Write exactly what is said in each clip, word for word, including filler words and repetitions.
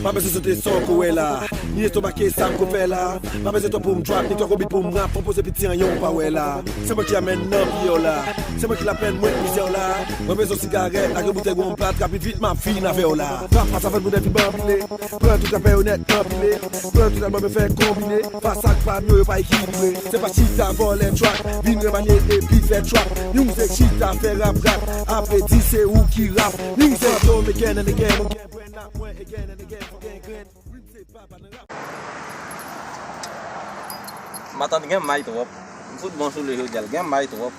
Pa bezwen sote sa w ko wè la. Ni estomak e sa m ko fè la. Pa bezwen twò pou m drop, ni twò konbit pou m rap. Konpoze piti an yon pa wè la. Se mwen ki amèn nan pye w la. Se mwen ki lapenn mwen mizè w la. Mwen bezwen sigarèt, ak yon boutèy wonm plat, rapid vit m ap fin avè w la. Rap pa sa fè moun epi banbile. Pran tout rapè yo nèt anpile. Pran tout albòm yo fè konbine. Fas ak fam yo, yo pa ekilibre. Se pa chita vòlè track. Vin remanye epi fè trap. Music chita fè rap rap. Apre di se ou ki rap. Music fantom again and again. Mwen again and again, fucking grenn. Rim se papa nan rap. Matant gen may twòp. M fout bon sou li jodi a, l gen may twòp.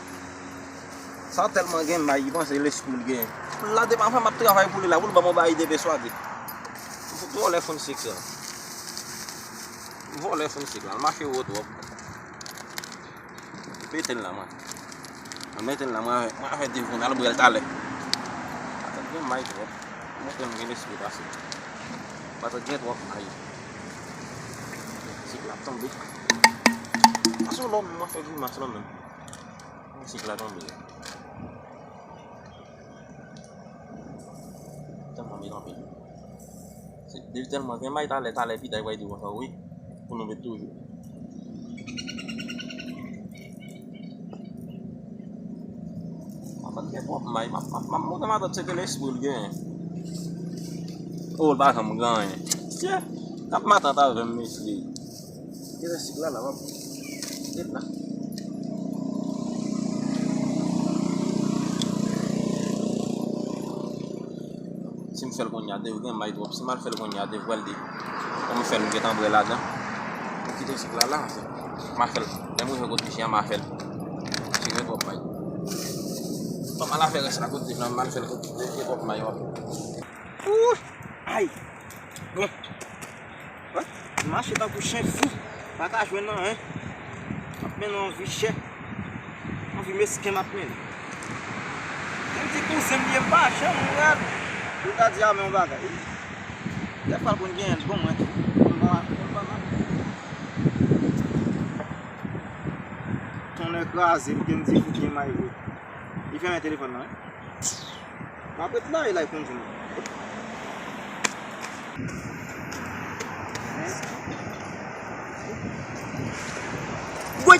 Sa tèlman gen may, li panse lespri l gen. Pou l la depi avan m ap travay pou li la, pou l ban m yon bagay de peswade. M fout vòlè foun sik sa. M vòlè foun sik la, l mache wo twòp. Pete l la, mwen. Mwen mete l la, mwen avè, mwen avè de jou, n al bwè l talè. Matant gen may twòp. Montre m gen lespri pase. Matant gen twòp may. Sik la ap tonbe. Pase w lòm, mwen fè grimas lòm menm. Sik la tonbe. Tèlman met anpil. Se, depi tèlman gen may talè, talè pita, yo pral di konsa, wi. Pou nou met toujou. Matant gen twòp may, m ap, m ap, m ap montre matant se te lespri l genyen. Oh, l pa janm gen anyen. Tye, kap matant avè m, mesye. Gen lè sik la, la, w ap ret la. Si m fè l kounye a, dev gen may twòp. Si m al fè l kounye a, dev pral di. Pou m fè l, m gentan bwè ladan. M kite sik la, la. M a fè l. Lè m rive kot misye a, m a fè l. Sik gen twòp may. Bon, m al fè rès la kot dev la, m al fè l kot dev gen twòp may, w ap. Ooh! Ay! Bon. Wè, m mache tankou chen fou. Pa ka jwenn anyen. M ap mennen anvi chè. Anvi mesken m ap mennen. Menm ti kouzen m ye, m pa janm rad. Ou ta di a men yon bagay. Dèfwa l konn genyen l bon mwen tou. Konn ban, konn ban nan. Tonnè kraze, m gen di fout gen may vre. Li fèmen telefòn nan, wi. M ap ret la, e la, e konn di m. Woy!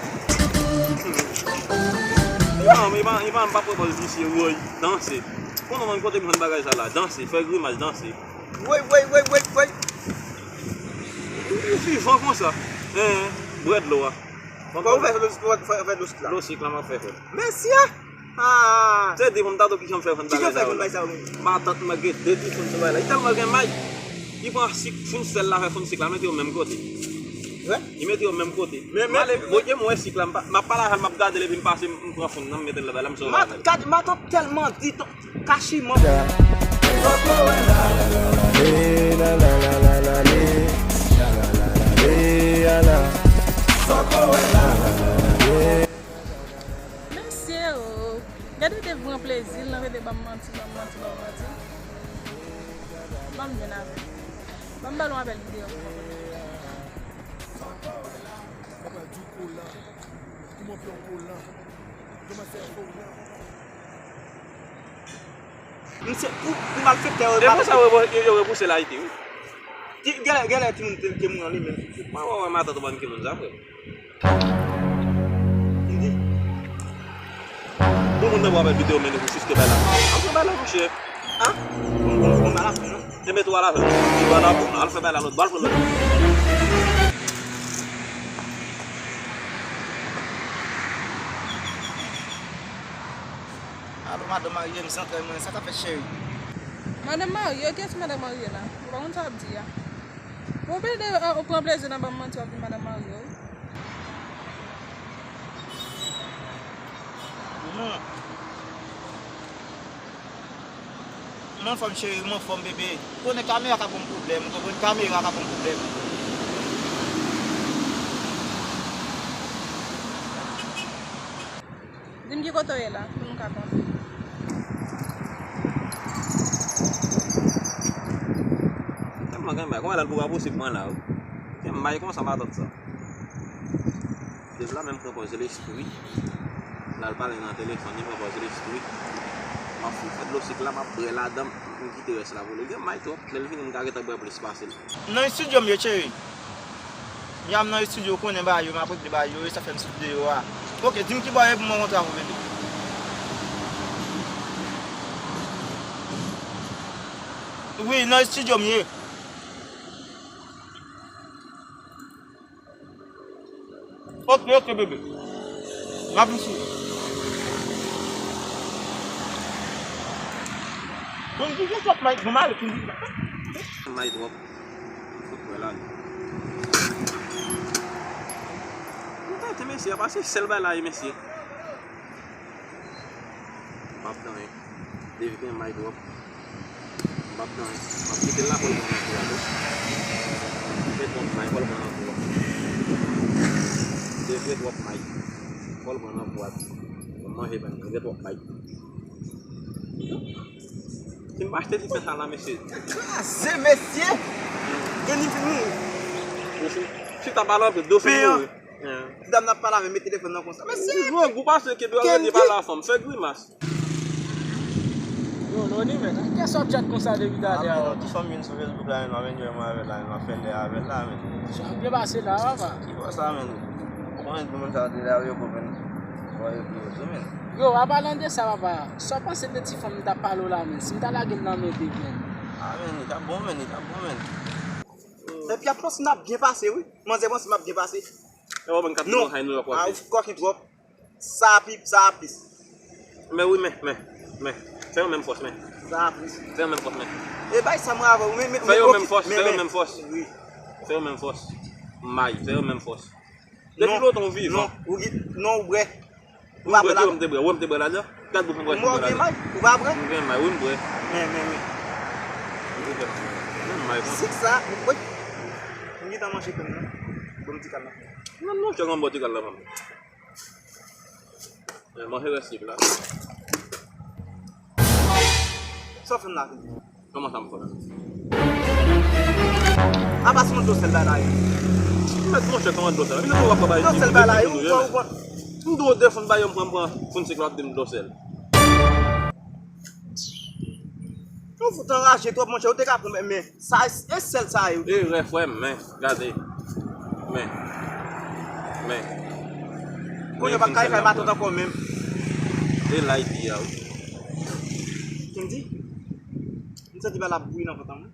Non, men, men, men, m pa pran pòz visye, woy, danse. Konnen mwen kote m jwenn bagay sa la, danse, fè grimas, danse. Woy, woy, woy, woy, woy! Ou vivan konsa. Hein, bwè dlo a. Kòman ou fè fè dlo sik la? Dlo sik la, m ap fè fè. Mesye! Ah! Se di pou m ta tou ki jan m fè fè bagay sa yo la. Matant mwen gen de ti foun sou bagay la. Li tèlman gen may. Li pran sik, foun sèl la, fè foun sik la, mete yo menm kote. Li mete yo menm kote. M ale, voye m wè sik la, m pa, m ap pale avè l, m ap gade l, epi m pase, m pran foun nan, m mete l ladan la, m sove avè l. Gade, matant tèlman di, kachiman. Mesye o, gade de pran plezi l nan rete ban m manti, ban m manti, ban m manti. Ban m jwenn avè l. Ban m ba l yon apèl videyo pou mwen. Papa di w kolan. Kouman pran kolan? Kouman fè kolan? Misye, pou, pou malfektè yo. E konsa yo, yo, yo repouse l Ayiti, wi. Genlè, genlè timoun te, te mouri nan li menm. Mwen wè, wè matant ou bann timoun sa, frè. Bon, moun nan pral fè videyo, men nou siste bay la. Ap fè bay la, monchè. Ah? Bon, bon, bon, ba la fen, non? Enben, tou a la fen. Tou a la fen. Al fè bay la lòt bò, al pran lòt. Alo, madanm marye, m se antrè mwen. Sa k ap fèt, cheri? Madanm marye? Kiyès madanm marye la? Ou pa konn sa w ap di a. Ou pede, ou pran plezi nan ban m manti, w ap vin madanm marye, wi. Non. M anfòm cheri, m anfòm bebe. Konnen kamera ka ban m pwoblèm, ou konprann? Kamera ka ban m pwoblèm. Di m ki kote w ye la, pou nou ka kontre. Tèlman gen may, kòman lè l pou pa posib mwen la, wi. Gen may konsa, matant sa. Dev la menm pran pòz lespri. L al pale nan telefòn, li pran pòz lespri. M ap fè dlo sik la, m ap bwè ladan, m kite rès la pou li. Gen may twòp, lè l vini, m ka gentan bwè plis pase l. Nan estidyo m ye, cheri. Ya m nan estidyo, ou konnen bagay yo, m ap regle bagay yo, e sa fè m sot deyò a. Oke, di m ki bò e pou mwen rankontre avè w, bebe. Wi, nan estidyo m ye. Oke, oke, bebe. M ap vin sou ou. Bon, di gen twòp may, bon, mare, ki di. May twòp. Fout wè la. Mwen tante mesye a, paske sèl bay la e mesye. M ap nan, hein. Dave gen may twòp. M ap nan, hein. M ap kite l la pou l pran nan kou a tou. Dave gen twòp may, fò l pran nan kou a. Dave gen twòp may. Fò l pran nan kou a tou. Mwen manje bannann, gen twòp may. Si m pa achte ti pen sa la, mesye. Kraze, mesye! Vini vin mouri. Mesye, si ta pale anpil, dosye mouri. Ti dam nan ap pale avè m, met telefòn nan konsa. Mesye! Ou grangou pase ke dwe rete pale a fanm, fè grimas. Yo, Loni, men, kiyès w ap chat konsa depi talè a? Ti fanm vin sou Facebook la, men, m ap enjoy mwen avè l la, men, m ap fè lè avè l la, men. Jan byen pase la, papa. Ki bò sa, men? Ou konnen tout moun sa yo te la, yo, men. Voye pou yo tou, men. Yo, an palan de sa, papa, sa w panse de ti fanm m t ap pale w la, men? Si m ta lage l nan men Dave, men. Ah, men, li t ap bon, men, li t ap bon, men. Epi ap panse n ap byen pase, wi. Manzè panse m ap byen pase. E w ap vin kat non, hay nou la. Ah, ou kòken twòp. Sa pi, sa plis. Men wi, men, men, men. Fè yo menm fòs, men. Sa plis. Fè yo menm fòs, men. E bay sa mwen avè w, men, men, fè yo menm fòs, fè yo menm fòs. Wi. Fè yo menm fòs. May, fè yo menm fòs. Depi lontan ou vivan. Non, ou, non, ou bwè. Ou pa bwè la. Ou te bwè, ou te bwè la, non? Gad bouch mwen, bwè la. Mwen gen may, ou pa bwè? Mwen gen may, wi, m bwè. Men, men, men. Mwen gen may, bon. Sik sa, wi. Mwen gentan manje pen nan. Bon, ti kal la. Non, non, chè, mwen bwè ti kal la, mwen. Men manje rès sik la. Sa w fè m la? Kòman sa m fè? Apa se yon dlo sèl bay la ye. Mèt monchè, kòman dlo sèl? Epi lè w ap bay dlo sèl bay la ye, ou pran, ou pran. M dwe defann bay yo, m pran, m pran foun sik la, w ap di m dlo sèl. Ou fout anraje twòp, monchè, ou te ka pran, men, men. Sa, e sèl sa yo. Erè, frè m, men, gade. Men. Men. Kounye a pa kay fè matant ankò menm. E la, epi a, wi. Kindi? M santi bagay la ap bouyi nan vant mwen.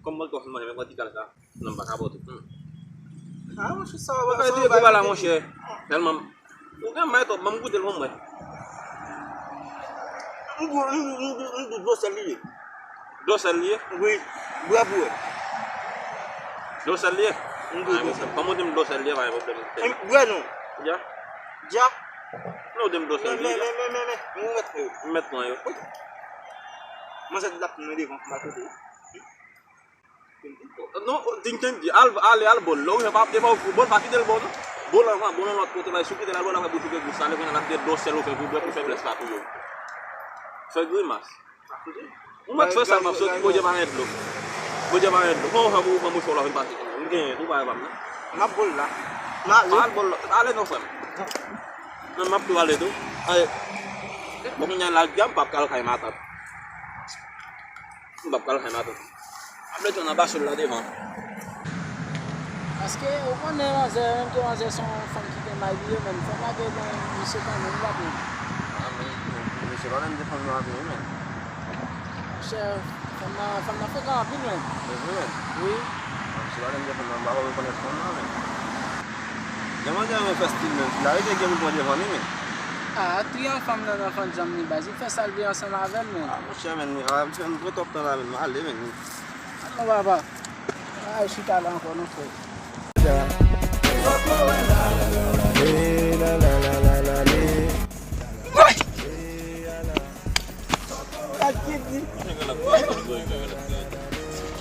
Kòm mwen twò fin manje, men mwen ti kal sa. Non, m pa ka bò tou. Hmm. Ah, monchè, sa va, sa va, monchè. Tèlman Ou gen may twòp, ban m goute l pou m wè. M gou-, m gou-, m gou-, m gou dlo sèl li ye. Dlo sèl li ye? Wi, bwè pou wè. Dlo sèl li ye? M gou dlo sèl. Ban m di m dlo sèl li ye, pa gen pwoblèm. M bwè non. Dja? Dja? Non, ou di m dlo sèl li ye. Men, men, men, men, men, men, ou mèt pran yo. M mèt pran yo. Manzè di l ap tounen devan, m al kote. Non, Tintin di, al, ale, al bò l. Lè ou wè pa ap devan ou bò l, pa kite l bò w, non. Bò l anvan, bò l yon lòt kote, bay, si w kite l al bò l, apre bouch ou gen gou sale, kounye a l ap gen dlo sèl ou fè pou bwè pou fèblès la tou yo. Fè grimas. Ou mèt fè sa, m ap soti, Bondye pa gen dlo. Bondye pa gen dlo. Kòman w fè pou ou pran mouchwa w la vin pase kounye a? M genyen tou, pa gen pa m, non. M ap bò l la. M ale. Al bò l, ale non, frè m. Non, m ap tou ale tou. Ale. Bon, kounye a la, m p ap ka al kay matant. M p ap pral fè matant. Ap lete nan basyon la devan. Paske ou konnen manzè, menm ke manzè se yon fanm ki gen may li ye, men fò m lage nan misye kanmenm, ou pa konn. Ah, men, men, mesye pa menm de fanm nan avè, men. Monchè, fanm nan, fanm nan frekan anpil, men. Se vre, men? Wi. Ah, mesye pa menm de fanm nan, m pa rekonèt fanm nan, men. Gen manzè renmen fè stil, men. L arete gen moun pran devan li, men. Ah, ak triyan fanm nan nan fann janm li baz. Li fè sa l vle ansanm avè l, men. Ah, monchè, men, ah, m fè, m pran twòp tan la, men, m ale, men. Al non, papa. Ay, chita la ankò, non, frè. Woy! Gad ki di.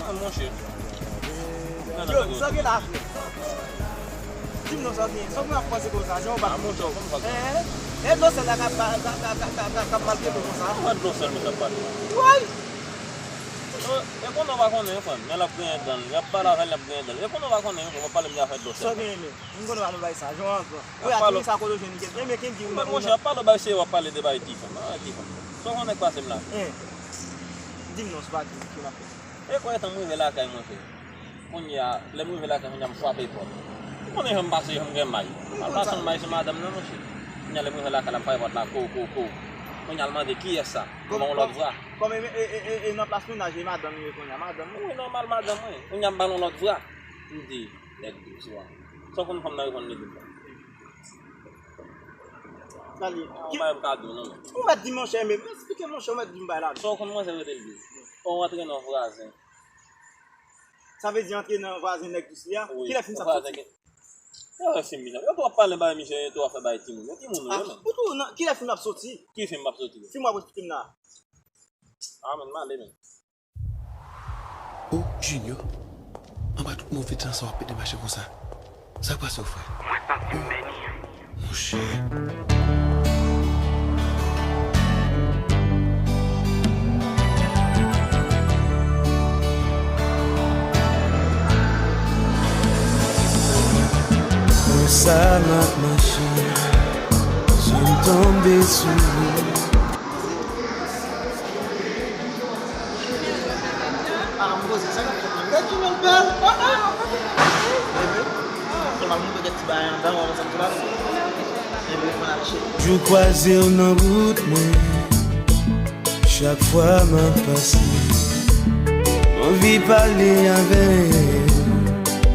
Ah, monchè. Yo, sa gen la, frè? Di m non, sa gen. Sa w ap panse konsa, jan w pa. Ah, monchè, w konn pa. Hein? E dlo sèl la k ap, k ap, k ap maltrete w konsa. Ou wè dlo sèl, monchè, ap pale. Woy! E konnen w pa konnen, frè m, men l ap genyen dan l. Y ap pale avè l, l ap genyen dan l. E konnen w pa konnen, w ap pale m de afè dlo sèl. Sa w genyen, men? M konnen w pa nan bay sa, jan w an gran. Ou ya, ki sa kote w jwenn li? Gen, men ki di w. Monchè, ap pale w bay se w ap pale de bay ti fanm. Ah, ti fanm. Sa w konnen k pase m la? Di m non, se pa di m ki m ap fè. E kòm etan m rive lakay mwen, frè. Kounye a, lè m rive lakay, kounye a m frape pòt. Ou konnen jan m pase, jan m gen may. M al pase yon may sou madanm nan, monchè. Kounye a, lè m rive lakay la, m frape pòt la, ko, ko, ko. Kounye a, l mande, "Kiyès sa?" M ba yon lòt vwa. Kòm e, e, e, e, e nan plas mennaj, e madanm li ye kounye a, madanm ou? Wi, nòmal, madanm mwen. Kounye a, m ba l yon lòt vwa. M di, "Nèg dous ou a." Sa w konn fanm nan reponn li di m la? Sa li ye? Ou mèt di, monchè, men, men eksplike, monchè, ou mèt di m bagay la. Sa w konn mwen, se rete l di. Ou antre nan vwazen. Sa vle di antre nan vwazen nèg dous li a? Wi, kilè fim sa ap soti? Yo, fim misye. Yo twò pale bay misye, yo twò fè bay timoun. Yo timoun, yo, men. Ou tou, nan, kilè fim ap soti? Ki fim ap soti? Fim w ap eksplike m la. A, men, m ale, men. Oh, Junior, anba tout move tan sa w ap pede mache konsa. Sa k pase w, frè? Mwen santi m beni. Monchè. Konsa m ap mache, je m tonbe sou ou. Ah, m poze, sa k ap fèt menm? Gad kijan l bèl! Ah, ah! Bebe, fè m ap montre kèk ti bagay anndan, w ap ansanm sou la. Bebe, mwen ap cheri. Jou kwaze w nan wout mwen, chak fwa m ap pase, m anvi pale avè w,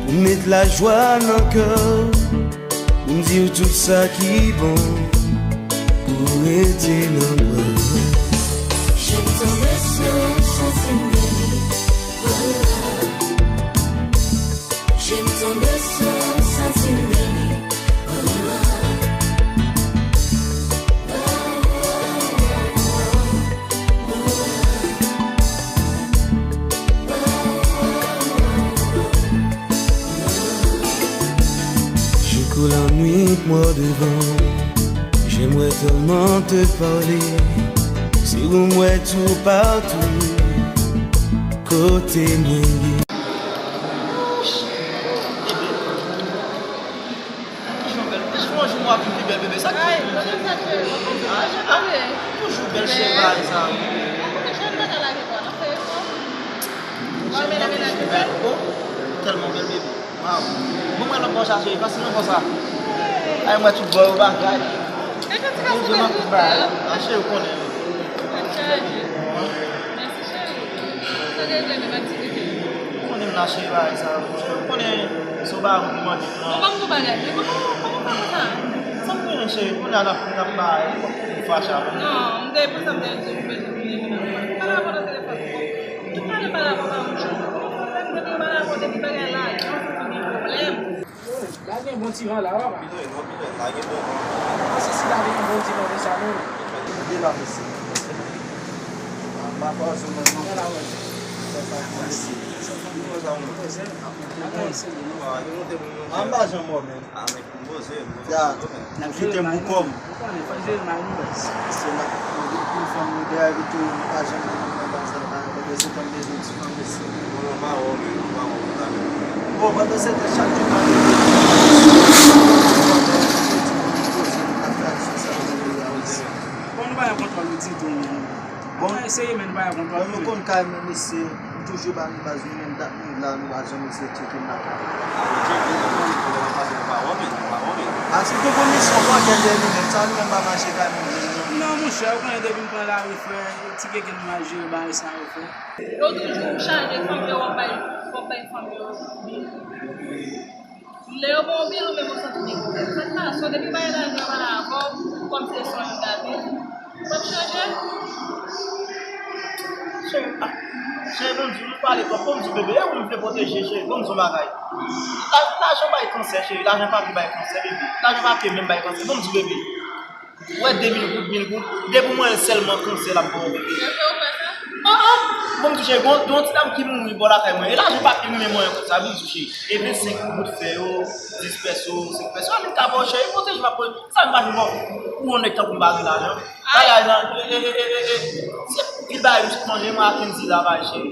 pou met lajwa nan kè w. Pou m di w tout sa ki bon, pou w rete nan bra m. Je m tonbe sou ou, santi m beni, voilà. Je m tonbe sou ou, santi m beni, voilà. Je cours la nuit, moi devant. J'aimerais tellement te parler. Si ou m wè toupatou, kote mwen ye. Kijan w bèl. Chak jou w ap vin pi bèl, bebe. Sa k fè? Ay, mwen konn sa, cheri. Ay, ah, toujou bèl, cheri, bagay sa. Ou konnen cheri, m pa ka lage kò a, n ap fè efò. Cheri, m ap vin pi bèl. Oh, tèlman bèl, bebe. Waw. Bon, mwen lòt bò sa, cheri. Fasil nan bò sa. Ay, mwen tout bò yo bagay. Bondye nan tout bagay. Ah, cheri, ou konnen. Mèsi, cheri. Sa deja, men m ap di bebe. Ou konnen m la cheri bagay sa yo. Ou konnen se yon bagay ou mande m nan. Bon, ban m yon bagay. Men kòman, kòman w fè konsa? Sa m konnen cheri, kounye a n ap, n ap bay, ou fache avè m. Non, m te panse m te di w bezwen vini nan. Pa rapò nan telefòn. Tout pale pa rapò pa yon jan. Kòman w fè depi w pa rapò depi bagay la, jan w santi w gen pwoblèm? La gen bon ti van la, papa. Wi, non, wi, non, la gen bon van. Mwen panse si la gen yon bon ti van konsa menm. Li la, mesye. M pa kwè sou mwen non. Ala wè. Sa, sa, mèsi. Sa, sa, mwen. Poze. Ap monte bon. Ap monte bon. An pa janm wè menm. Ah, men pou m poze, m poze. Ya, n ap kite m pou kò m. Ou konnen, fò jere mal nou. Se la, pou fanm nou te evite, nou pa janm nan bagay sa, pa, pa, se tann bezwen ti fanm, mesye. Non, non, pa wè w menm, pa wè w konsa menm. Bon, pandan se tan, chak jou, pa gen Bon, nou pa gen kontwòl nou ditou, menm. Bon, eseye, men nou pa gen kontwòl. Bon, nou konn kay, men mesye, nou toujou ba nou baz nou, menm dat nou la, nou pa janm eseye tcheke n lakay. Ah, nou tcheke, nou tcheke, nou pa pase, nou pa wè, men nou pa wè, men. Ah, si nou te konn misyon, bon, kèk dèyè nou menm, sa nou menm pa mache kay moun menm, non. Non, monchè, ou konnen depi m pran lari, frè, ti keke nou mal jere bagay sa yo, frè. Yo toujou chaje fanm yo, w ap bay, w ap bay fanm yo. Lè yo ba w bil, ou menm ou santi w gen pwoblèm. Sa k pase w? Depi bagay lajan pa la avè w, kòm se son yo gade, w ap chanje? Cheri, ah, cheri, ban m di w, nou pale twòp. Ban m di w, bebe, e ou m vle pwoteje, cheri. Ban m di w yon bagay. La, lajan bay kansè, cheri. Lajan papye bay kansè, bebe. Lajan papye menm bay kansè. Ban m di w, bebe. Ou wè de mil goud, mil goud, depi w wè l sèlman kansè l ap ba w, bebe. Yo fè w kwè sa? Ah, ah! Bon, m touche, gon, gon ti dam ki mouri bò lakay mwen. E lajan papye m renmen mwen konsa, wi, m touche. E vennsenk goud fè yo, dis pèso, senk pèso, a vin ka ba w, cheri, pwoteje m ap pwoteje. Sa m pa fin bon. Ou yon nèg tankou m pa gen lajan. Bagay lan, e, e, e, e, e, e. Se pil bagay m sot manje, mwen a kenz dola bay, cheri.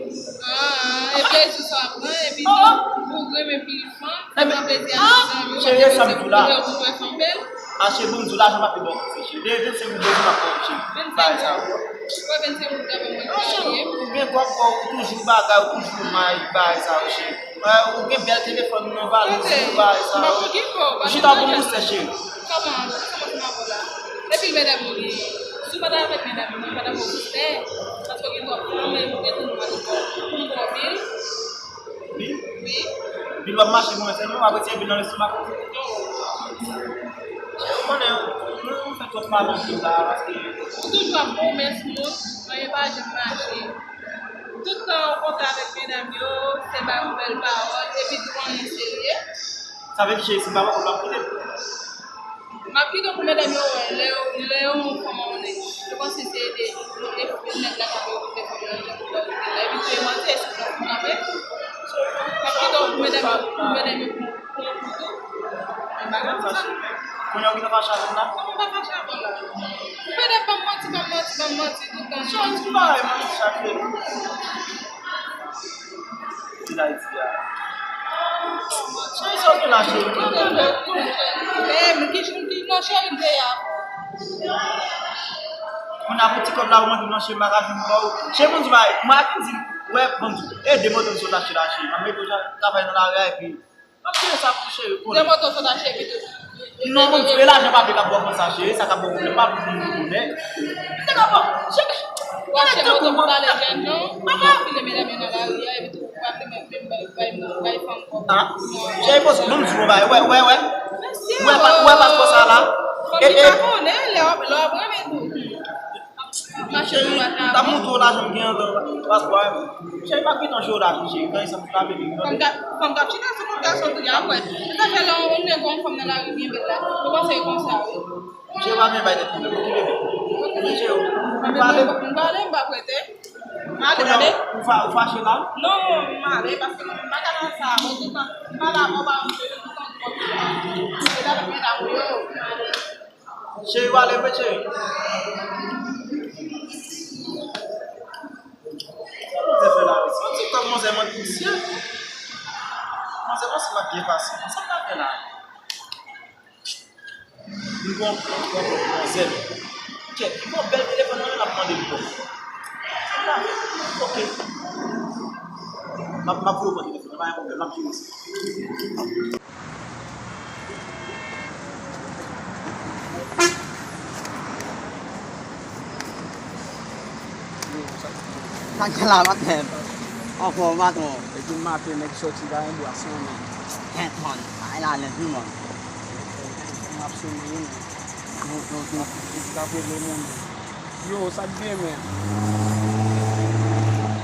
Ah, e plezi sa w ap pran, epi tou, ou renmen pil fanm. Sa pran plezi a nan zanmi w, cheri, e sa m di w la. Ou wè fanm bèl. Achte bon, m di w lajan pa pi bon, cheri. De vennsenk mil bezwen m ap pran, cheri. Bagay sa yo. Ou wè vennsenk moun travay mwen. Non, cheri, ou gen kòb, ou toujou bagay, ou toujou may, bagay sa yo, cheri. Ou gen bèl telefòn nan valiz ou, bagay sa yo. Ou chita pou boustè, cheri. Kòman? Kòman se nan la? Epi medam yo gen. Si w pa t avèk medam yo, ou pa t ap boustè. Paske ou gen twòp fanm, ou gen tout moun anpil. Wi. Wi. Bil w ap mache mwen sèlman, w ap retire bil nan lestomak ou. Ou konnen, nou fè twòp mal anpil la, paske ou toujou ap pwomès moun, anyen pa janm mache. Tout tan ou kontan avèk medam yo, se ba nou bèl pawòl, epi tou anyen serye. Sa vle di, cheri, si m pa pran kòb la, m kite l. M ap kite w pou medam yo wè, lè yo, lè yo yon fanm onèt. Yo panse se de, de, de nèg la k ap okipe fanm nan, jan pou okipe l la. Epi tou e manti, e sou fanm nan, men. M ap kite w pou medam yo, pou medam yo, pou, pou, pou tou. Men bagay sa, cheri. Kounye a ou gentan fache avè m la? Kòman m pa fache avè w la? Ou pede ban m manti, ban m manti, ban m manti tout tan. Cheri, ki bagay manti sa, cheri? Peyi Dayiti a. Cheri, sa w gen la, cheri? Em, ki, ki, non, cheri, m te ya. Moun ap ti kòb la, ou mande m nan cheri, m pa ka jwenn ba w. Cheri, moun di, mwen ak di, wè, bon, e de moto m sot achte la, cheri. M ap mete w travay nan lari a, epi m ap jere sa pou cheri, konnen. De moto sot achte, epi tou. Non, moun di, e lajan pa vle ka ba w konsa, cheri, sa ka ba w pwoblèm, pa vle moun konnen. M te ka ba w, cheri. Ou achte moto pou pale jèn, non? Ou pa ka file medam yo nan lari a, epi tou. Ah, cheri, poze, ban m di w yon bagay. Wè, wè, wè. Wè pa, wè paspò sa la. E, e. Cheri, m t ap montre w lajan m gen andan paspò a. Cheri, pa kite yon jwe w la, cheri. Nan sa m t ap di. Fanm k ap, fanm k ap chita sou kont gason tou, y ap wè. Se sa fè lè yon nèg wè yon fanm nan lari byen bèl la, yo panse e konsa, wi. Cheri, pa gen bay tèt pwoblèm, okipe byen. Okipe, cheri, ou pale. M pale, m pa prete. M ale, tande. Ou fa-, ou fache la? Non, m ale, paske mwen, m pa ka nan sa, mwen tout tan, m pa la, mwen pa yon cheri, tout tan, mwen tout tan, se la, mwen la, mwen yo, m ale. Cheri, w ale vre, cheri. Sa manzè fè la? Son TikTok manzè mande misye. Manzè panse m ap byen pase. Sa m ta fè la? Li gon, li gon, li gon zèl. Kèt, li gon bèl telefòn nan men l ap mande m kòb. Ok. M ap, m ap voye w pran telefòn nan, pa gen pwoblèm, m ap jere sa. Sa k gen la maten? Anfòm, patwon. Depi maten, nèg sòti pa gen bwa, se yon nèg. Kèt, man. Ay la, nèg, wi, man. M ap sonje, wi, men. Yo, yo, yo. Yo, sa k gen, men?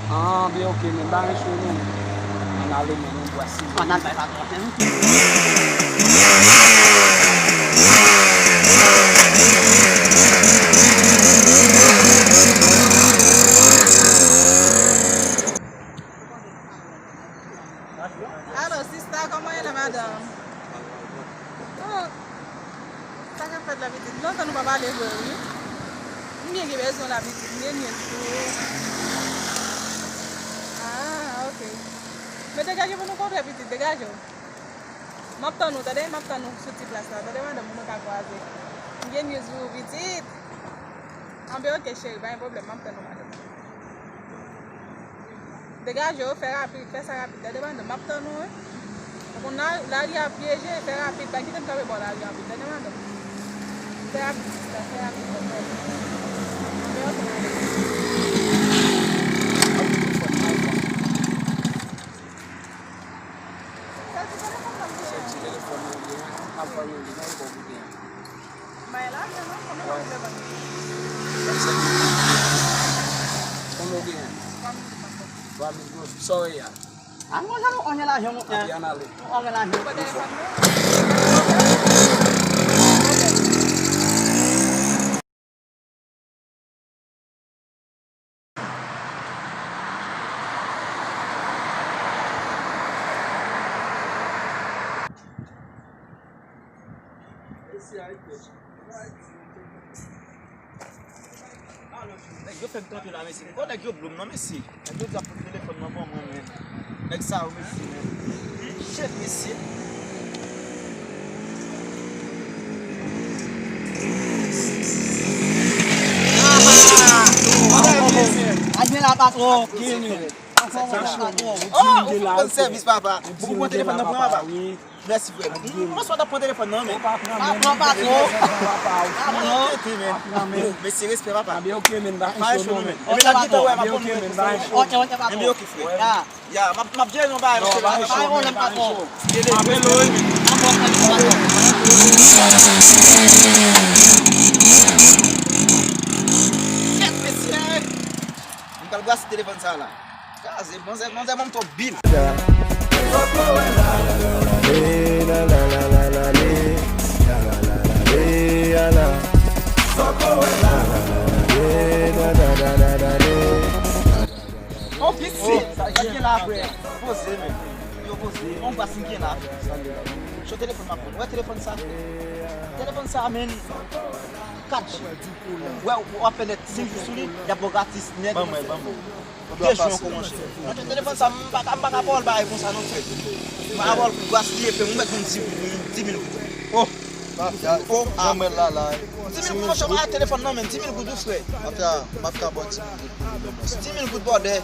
Ah, byen, ok, men. Ba men cho, men. Ann ale, men, yon bwa si. Ann al bay patwon, men. Alo, sista, kòman w ye la, madanm? Oh, sa k ap fèt la, pitit? Lontan nou pa pale vre, wi. M byen gen bezwen w la, pitit. M gen news pou ou. Ah, ok. Men degaje pou nou kontre, pitit. Degaje w. M ap tann ou, tande? M ap tann ou sou ti plas la, tande, madanm, pou nou ka kwaze. M gen news pou ou, pitit. Anben, ok, cheri, pa gen pwoblèm. M ap tann ou, madanm. Degaje w, fè rapid, fè sa rapid. Tande, madanm, m ap tann ou, wi. Ou konn la, lari a pyeje, fè rapid. Pa kite m kanpe bò lari a anpil. Tande, madanm. Fè rapid, sista, fè rapid, fè rapid. Anben, ok, madanm. Sa ti telefòn nan m genyen. Sa ti telefòn nan m genyen. Ap fè yon li, nan kòb ou genyen. Bay lajan non, konbyen w vle ban m? Vennsenk mil. Konbyen w genyen? Twa mil goud ankò. Twa mil goud. Sa w ye a? A, mwen jan nou anyen lajan, mwen. Anpi ann ale. Nou anyen lajan. Ou pran telefòn nan? Nèg yo fè m kanpe la, mesye. Bon, nèg yo blo m non, mesye. Nèg yo di ap pote telefòn nan ban mwen, men. Nèg sa yo, mesye, men. Shit, mesye. Aha! Patwon. Patwon. Oh, ou fè m sèvis, papa. Ou pran telefòn nan pou mwen, papa. Mèsi, frè. Mwen sot ap pran telefòn nan, men. Pa pran, patwon. Patwon. Mesye, respè, papa. Ebyen, ok, men, ba. Pa encho, non, men. Ebyen, n ap gentan wè, m ap konn mwen. Ok, ok, patwon. Ebyen, ok, frè. Ya, m ap, m ap jere yon bagay, mesye. Bay yon lòt, patwon. Kèt, mesye. M pral brase telefòn sa la. Kraze, manzè, manzè ban m twòp bil. Oh, pitit. Sa k gen la, frè? Poze, men. Yo poze. On gwa si m gen la. Cho telefòn m ap pran. Wè telefòn sa. Telefòn sa, men. Kat G. Wè, w ap fè nèt senk jou sou li, y ap ba w gratis nèt. Ban mwen, ban mwen. De jou ankò, monchè. Monchè, telefòn sa, m pa ka, m pa ka ba w l bagay konsa, non, frè. M pa ka ba w l pou gras li, epi ou mèt ban m di, di mil goud. Oh! Oh, ah. Ban mwen l la, la. Di mil goud, monchè, pa telefòn nan, men di mil goud, wi, frè. Ata, m ap ka ba w di mil goud. Di mil goud, bòdè.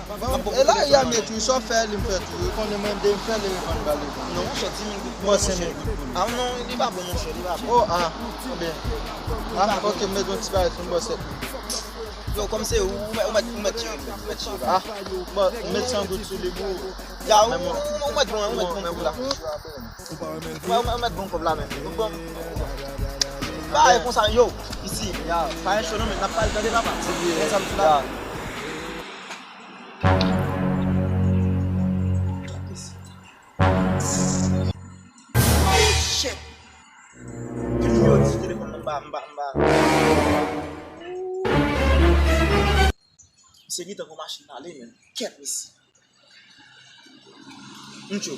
E la, y a met, wi, sa w fè, li m fè tou. Ou konnen mwen, de m fè, li revann ba li. Non, monchè, di mil goud. Mwen, senk mil goud pou li. Ah, non, li pa bon, monchè, li pa bon. Oh, ah, byen. Ah, ok, m met yon ti bagay sou m, bò sèt mil. Yo, kòm se ou, ou mèt, ou mèt, ou mèt jere, ou mèt jere. Ah, bon, m met san goud sou li pou ou. Ya, ou, ou, ou mèt bon, ou mèt bon kòb la. Ou mèt bon kòb la, men. Bon. Ba, e konsa, yo, isi, ya, pa encho non, men n ap pale, tande, papa. Konsa m di la. Shit. Ki nimewo di telefòn nan m pa, m pa, m pa. Misye gentan pran machin l ale, men. Kèt, mesye. Ntyo.